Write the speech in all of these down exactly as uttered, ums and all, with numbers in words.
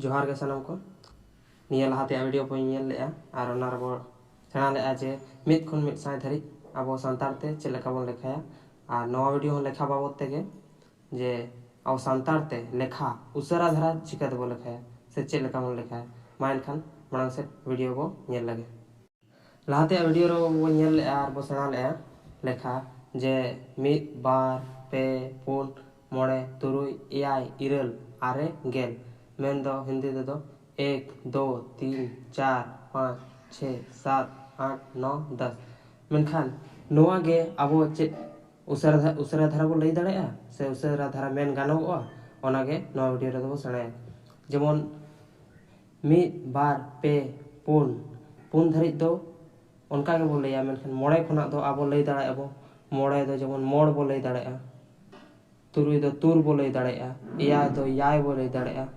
ᱡᱚᱦᱟᱨ ᱜᱮ ᱥᱟᱱᱟᱢ ᱠᱚ᱾ ᱱᱤᱭᱟᱹ ᱞᱟᱦᱟ ᱛᱮᱭᱟᱜ ᱵᱷᱤᱰᱤᱭᱳ ᱵᱚᱱ ᱧᱮᱞ ᱞᱮᱫᱼᱟ ᱟᱨ ᱚᱱᱟ ᱨᱮᱵᱚ ᱥᱮᱬᱟ ᱞᱮᱫᱼᱟ ᱡᱮ ᱢᱤᱫ ᱠᱷᱚᱱ ᱢᱤᱫ ᱥᱟᱭ ᱫᱷᱟᱹᱨᱤᱡ ᱟᱵᱚ ᱥᱟᱱᱛᱟᱲ ᱛᱮ ᱪᱮᱫ ᱞᱮᱠᱟ ᱵᱚᱱ ᱞᱮᱠᱷᱟᱭᱟ᱾ ᱟᱨ ᱱᱚᱣᱟ ᱵᱷᱤᱰᱤᱭᱳ ᱦᱚᱸ ᱞᱮᱠᱷᱟ ᱵᱟᱵᱚᱫ ᱛᱮᱜᱮ, ᱡᱮ ᱟᱵᱚ ᱥᱟᱱᱛᱟᱲ ᱛᱮ ᱞᱮᱠᱷᱟ ᱩᱥᱟᱹᱨᱟ ᱫᱷᱟᱨᱟ ᱪᱤᱠᱟᱹ ᱛᱮᱵᱚ ᱞᱮᱠᱷᱟᱭᱟ ᱥᱮ ᱪᱮᱫ ᱞᱮᱠᱟ ᱵᱚᱱ ᱞᱮᱠᱷᱟᱭᱟ᱾ ᱢᱟ ᱮᱱᱠᱷᱟᱱ ᱢᱟᱲᱟᱝ ᱥᱮᱫ ᱵᱷᱤᱰᱤᱭᱳ ᱵᱚ ᱧᱮᱞ ᱞᱮᱜᱮ᱾ ᱞᱟᱦᱟ ᱛᱮᱭᱟᱜ ᱵᱷᱤᱰᱤᱭᱳ ᱨᱮ ᱵᱚ ᱧᱮᱞ ᱞᱮᱫᱼᱟ ᱟᱨ ᱵᱚ ᱥᱮᱬᱟ ᱞᱮᱫᱼᱟ ᱞᱮᱠᱷᱟ, ᱡᱮ ᱢᱤᱫ, ᱵᱟᱨ, ᱯᱮ, ᱯᱩᱱ, ᱢᱚᱬᱮ, ᱛᱩᱨᱩᱭ, ᱮᱭᱟᱭ, ᱤᱨᱟᱹᱞ, ᱟᱨᱮ, ᱜᱮᱞ᱾ ᱢᱮᱱᱫᱚ ᱦᱤᱱᱫᱤ ᱛᱮᱫᱚ ᱮᱠ, ᱫᱳ, ᱛᱤᱱ, ᱪᱟᱨ, ᱯᱟᱸᱪ, ᱪᱷᱮ, ᱥᱟᱛ, ᱟᱴ, ᱱᱚ, ᱫᱚᱥ᱾ ᱢᱮᱱᱠᱷᱟᱱ ᱱᱚᱣᱟ ᱜᱮ ᱟᱵᱚ ᱪᱮᱫ ᱩᱥᱟᱹᱨᱟ ᱫᱷᱟ-, ᱩᱥᱟᱹᱨᱟ ᱫᱷᱟᱨᱟ ᱵᱚ ᱞᱟᱹᱭ ᱫᱟᱲᱮᱭᱟᱜᱼᱟ ᱥᱮ ᱩᱥᱟᱹᱨᱟ ᱫᱷᱟᱨᱟ ᱢᱮᱱ ᱜᱟᱱᱚᱜᱚᱜᱼᱟ, ᱚᱱᱟᱜᱮ ᱱᱚᱣᱟ ᱵᱷᱤᱰᱤᱭᱳ ᱨᱮᱫᱚ ᱵᱚ ᱥᱮᱬᱟᱭᱟ᱾ ᱡᱮᱢᱚᱱ ᱢᱤᱫ, ᱵᱟᱨ, ᱯᱮ, ᱯᱩᱱ, ᱯᱩᱱ ᱫᱷᱟᱹᱨᱤᱡ ᱫᱚ ᱚᱱᱠᱟ ᱜᱮᱵᱚ ᱞᱟᱹᱭᱟ, ᱢᱮᱱᱠᱷᱟᱱ ᱢᱚᱬᱮ ᱠᱷᱚᱱᱟᱜ ᱫᱚ ᱟᱵᱚ ᱞᱟᱹᱭ ᱫᱟᱲᱮᱭᱟᱜᱼᱟ ᱵᱚ, ᱢᱚᱬᱮ ᱫᱚ ᱡᱮᱢᱚᱱ ᱢᱚᱲ ᱵᱚ ᱞᱟᱹᱭ ᱫᱟᱲᱮᱭᱟᱜᱼᱟ, ᱛᱩᱨᱩᱭ ᱫᱚ ᱛᱩᱨ ᱵᱚ ᱞᱟᱹᱭ ᱫᱟᱲᱮᱭᱟᱜᱼᱟ, ᱮᱭᱟᱭ ᱫᱚ ᱭᱟᱭ ᱵᱚ ᱞᱟᱹᱭ ᱫᱟᱲᱮᱭᱟᱜᱼᱟ,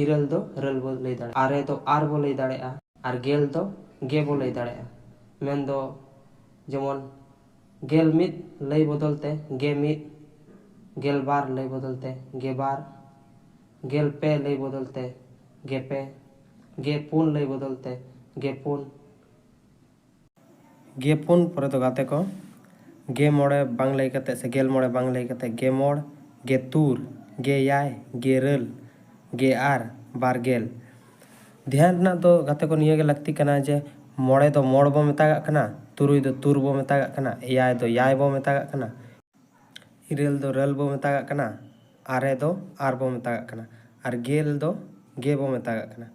ᱤᱨᱟᱹᱞ ᱫᱚ ᱨᱟᱹᱞ ᱵᱚ ᱞᱟᱹᱭ ᱫᱟᱲᱮᱭᱟᱜᱼᱟ, ᱟᱨᱮ ᱫᱚ ᱟᱨ ᱵᱚ ᱞᱟᱹᱭ ᱫᱟᱲᱮᱭᱟᱜᱼᱟ, ᱟᱨ ᱜᱮᱞ ᱫᱚ ᱜᱮ ᱵᱚ ᱞᱟᱹᱭ ᱫᱟᱲᱮᱭᱟᱜᱼᱟ᱾ ᱢᱮᱱᱫᱚ ᱡᱮᱢᱚᱱ ᱜᱮᱞ ᱢᱤᱫ ᱞᱟᱹᱭ ᱵᱚᱫᱚᱞ ᱛᱮ ᱜᱮ ᱢᱤᱫ, ᱜᱮᱞ ᱵᱟᱨ ᱞᱟᱹᱭ ᱵᱚᱫᱚᱞ ᱛᱮ ᱜᱮ ᱵᱟᱨ, ᱜᱮᱞ ᱯᱮ ᱞᱟᱹᱭ ᱵᱚᱫᱚᱞ ᱛᱮ ᱜᱮ ᱯᱮ, ᱜᱮ ᱯᱩᱱ ᱞᱟᱹᱭ ᱵᱚᱫᱚᱞ ᱛᱮ ᱜᱮ ᱯᱩᱱ, ᱜᱮ ᱯᱩᱱ ᱯᱚᱨᱮ ᱫᱚ ᱜᱟᱛᱮ ᱠᱚ, ᱜᱮ ᱢᱚᱬᱮ ᱵᱟᱝ ᱞᱟᱹᱭ ᱠᱟᱛᱮ ᱥᱮ ᱜᱮᱞ ᱢᱚᱬᱮ ᱵᱟᱝ ᱞᱟᱹᱭ ᱠᱟᱛᱮ ᱜᱮ ᱢᱚᱬ, ᱜᱮ ᱛᱩᱨ, ᱜᱮ ᱮᱭᱟᱭ, ᱜᱮ ᱤᱨᱟᱹᱞ, ᱜᱮ ᱟᱨ, ᱵᱟᱨ ᱜᱮᱞ᱾ ᱫᱷᱮᱭᱟᱱ ᱨᱮᱱᱟᱜ ᱫᱚ ᱜᱟᱛᱮ ᱠᱚ ᱱᱤᱭᱟᱹ ᱜᱮ ᱞᱟᱹᱠᱛᱤ ᱠᱟᱱᱟ ᱡᱮ ᱢᱚᱬᱮ ᱫᱚ ᱢᱚᱲ ᱵᱚ ᱢᱮᱛᱟᱜᱟᱜ ᱠᱟᱱᱟ, ᱛᱩᱨᱩᱭ ᱫᱚ ᱛᱩᱨ ᱵᱚ ᱢᱮᱛᱟᱜᱟᱜ ᱠᱟᱱᱟ, ᱮᱭᱟᱭ ᱫᱚ ᱭᱟᱭ ᱵᱚ ᱢᱮᱛᱟᱜᱟᱜ ᱠᱟᱱᱟ, ᱤᱨᱟᱹᱞ ᱫᱚ ᱨᱟᱹᱞ ᱵᱚ ᱢᱮᱛᱟᱜᱟᱜ ᱠᱟᱱᱟ, ᱟᱨᱮ ᱫᱚ ᱟᱨ ᱵᱚ ᱢᱮᱛᱟᱜᱟᱜ ᱠᱟᱱᱟ, ᱟᱨ ᱜᱮᱞ ᱫᱚ ᱜᱮ ᱵᱚ ᱢᱮᱛᱟᱜᱟᱜ ᱠᱟᱱᱟ᱾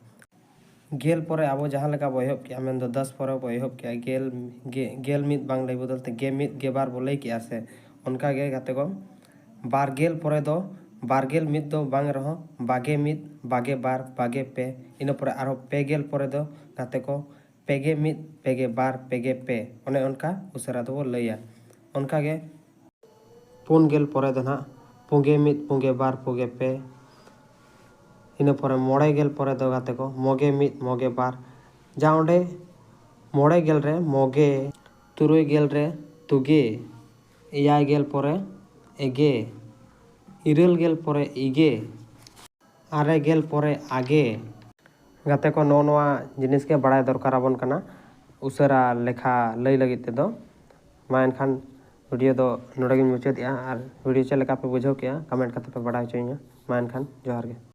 ᱜᱮᱞ ᱯᱚᱨᱮ ᱟᱵᱚ ᱡᱟᱦᱟᱸ ᱞᱮᱠᱟ ᱵᱚ ᱮᱦᱚᱵ ᱠᱮᱜᱼᱟ, ᱢᱮᱱᱫᱚ ᱫᱚᱥ ᱯᱚᱨᱮ ᱵᱚ ᱮᱦᱚᱵ ᱠᱮᱜᱼᱟ, ᱜᱮᱞ, ᱜᱮ, ᱜᱮᱞ ᱢᱤᱫ ᱵᱟᱝ ᱞᱟᱹᱭ ᱵᱚᱫᱚᱞ ᱛᱮ ᱜᱮ ᱢᱤᱫ ᱜᱮ ᱵᱟᱨ ᱵᱚ ᱞᱟᱹᱭ ᱠᱮᱜᱼᱟ ᱥᱮ, ᱚᱱᱠᱟ ᱜᱮ ᱜᱟᱛᱮ ᱠᱚ ᱵᱟᱨ ᱜᱮᱞ ᱯᱚᱨᱮ ᱫᱚ ᱵᱟᱨ ᱜᱮᱞ ᱢᱤᱫ ᱫᱚ ᱵᱟᱝ ᱨᱮᱦᱚᱸ ᱵᱟᱜᱮ ᱢᱤᱫ, ᱵᱟᱜᱮ ᱵᱟᱨ, ᱵᱟᱜᱮ ᱯᱮ, ᱤᱱᱟᱹ ᱯᱚᱨᱮ ᱟᱨᱦᱚᱸ ᱯᱮ ᱜᱮᱞ ᱯᱚᱨᱮ ᱫᱚ ᱜᱟᱛᱮ ᱠᱚ ᱯᱮ ᱜᱮ ᱢᱤᱫ, ᱯᱮ ᱜᱮ ᱵᱟᱨ, ᱯᱮ ᱜᱮ ᱯᱮ, ᱚᱱᱮ ᱚᱱᱠᱟ ᱩᱥᱟᱹᱨᱟ ᱫᱚᱵᱚ ᱞᱟᱹᱭᱟ᱾ ᱚᱱᱠᱟ ᱜᱮ ᱯᱩᱱ ᱜᱮᱞ ᱯᱚᱨᱮ ᱫᱚ ᱱᱟᱦᱟᱜ ᱯᱩᱸᱜᱮ ᱢᱤᱫ, ᱯᱩᱸᱜᱮ ᱵᱟᱨ, ᱯᱩᱸᱜᱮ ᱯᱮ᱾ ᱤᱱᱟᱹ ᱯᱚᱨᱮ ᱢᱚᱬᱮ ᱜᱮᱞ ᱯᱚᱨᱮ ᱫᱚ ᱜᱟᱛᱮ ᱠᱚ ᱢᱚᱜᱮ ᱢᱤᱫ, ᱢᱚᱜᱮ ᱵᱟᱨ᱾ ᱡᱟ ᱚᱸᱰᱮ ᱢᱚᱬᱮ ᱜᱮᱞ ᱨᱮ ᱢᱚᱜᱮ, ᱛᱩᱨᱩᱭ ᱜᱮᱞ ᱨᱮ ᱛᱩᱜᱮ, ᱮᱭᱟᱭ ᱜᱮᱞ ᱯᱚᱨᱮ ᱮᱜᱮ, ᱤᱨᱟᱹᱞ ᱜᱮᱞ ᱯᱚᱨᱮ ᱤᱜᱮ, ᱟᱨᱮ ᱜᱮᱞ ᱯᱚᱨᱮ ᱟᱜᱮ᱾ ᱜᱟᱛᱮ ᱠᱚ, ᱱᱚᱜᱼᱚ ᱱᱚᱣᱟ ᱡᱤᱱᱤᱥ ᱜᱮ ᱵᱟᱲᱟᱭ ᱫᱚᱨᱠᱟᱨ ᱟᱵᱚᱱ ᱠᱟᱱᱟ ᱩᱥᱟᱹᱨᱟ ᱞᱮᱠᱷᱟ ᱞᱟᱹᱭ ᱞᱟᱹᱜᱤᱫ ᱛᱮᱫᱚ᱾ ᱢᱟ ᱮᱱᱠᱷᱟᱱ video ᱫᱚ ᱱᱚᱰᱮ ᱜᱤᱧ ᱢᱩᱪᱟᱹᱫᱮᱜᱼᱟ, ᱟᱨ video ᱪᱮᱫ ᱞᱮᱠᱟ ᱯᱮ ᱵᱩᱡᱷᱟᱹᱣ ᱠᱮᱜᱼᱟ comment ᱠᱟᱛᱮ ᱯᱮ ᱵᱟᱲᱟᱭ ᱦᱚᱪᱚᱧᱟ᱾ ᱢᱟ ᱮᱱᱠᱷᱟᱱ ᱡᱚᱦᱟᱨ ᱜᱮ᱾